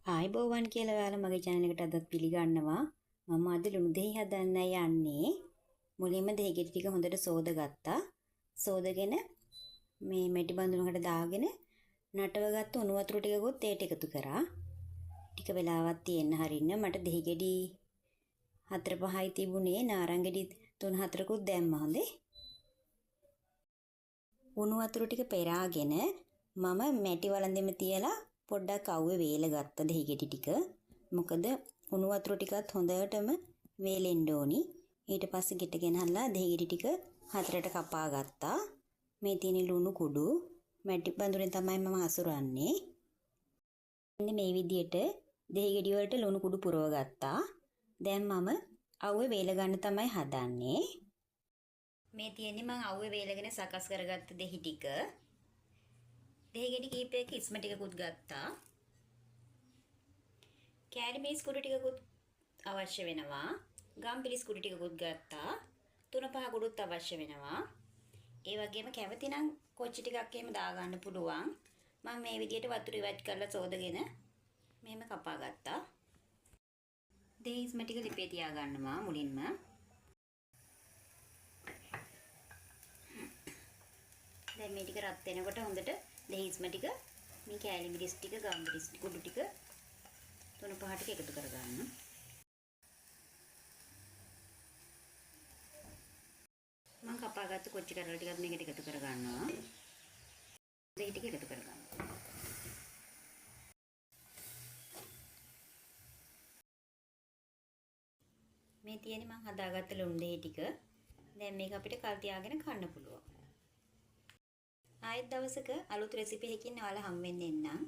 ආයුබෝවන් කියලා ඔයාලා මගේ channel එකට අදත් පිළිගන්නවා. මම අද ලුණු දෙහි හදන්න යන්නේ. මුලින්ම දෙහි ගෙඩි ටික හොඳට සෝදගත්තා. සෝදගෙන මේ මැටි බඳුනකට දාගෙන නටවගත්ත උණු වතුර ටිකකුත් ඒට එකතු කරා. ටික වෙලාවක් තියෙන්න හරින්න මට දෙහි ගෙඩි 4-5යි තිබුණේ, නාරං ගෙඩි 3-4කුත් දැම්මා හොඳේ. උණු වතුර ටික පෙරාගෙන මම මැටි වළඳෙම තියලා පොඩ්ඩක් අවුවේ වේල ගත්ත දෙහි ගෙඩි ටික. මොකද උණු වතුර ටිකත් හොඳටම වේලෙන්න ඕනි. ඊට පස්සේ ගෙට ගෙනහල්ලා දෙහි ගෙඩි ටික හතරට කපා ගත්තා. මේ තියෙන ලුණු කුඩු මැටි බඳුරෙන් තමයි මම අසුරන්නේ. මෙන්න මේ විදියට දෙහි ගෙඩි වලට ලුණු කුඩු පුරව ගත්තා. දැන් මම අවුවේ වේල ගන්න තමයි හදන්නේ. මේ තියෙන්නේ මම අවුවේ වේලගෙන සකස් කරගත්ත දෙහි ටික. දෙහි ගෙඩි කීපයක ඉස්ම ටිකකුත් ගත්තා. කෑලි මිරිස් කුඩු ටිකකුත් අවශ්‍ය වෙනවා. ගම් පිරිස් කුඩු ටිකකුත් ගත්තා. 3-5 කුඩුත් අවශ්‍ය වෙනවා. ඒ වගේම කැමති නම් කොච්චි ටිකක් එහෙම දාගන්න පුළුවන්. මම මේ විදියට වතුර ඉවත් කරලා සෝදගෙන මෙහෙම කපා ගත්තා. දෙහි ඉස්ම ටික ලිපේ තියාගන්නවා මුලින්ම. දැන් මේ ටික රත් වෙනකොට හොඳට දෙහි ඉස්ම ටික මේ කෑලි මිරිස් ටික ගම් මිරිස් කුඩු ටික 3-5 ටික එකතු කරගන්න. මම කපාගත්ත කොච්චි කරල ටිකත් මේකට එකතු කරගන්නවා. දෙහි ටික එකතු කරගන්න. මේ තියෙන්නේ මං හදාගත්ත ලුණු දෙහි ටික. දැන් මේක අපිට කල් තියාගෙන කන්න පුළුවන්. ආයෙත් දවසක අලුත් රෙසිපි එකකින් ඔයාලා හම් වෙන්න එන්නම්.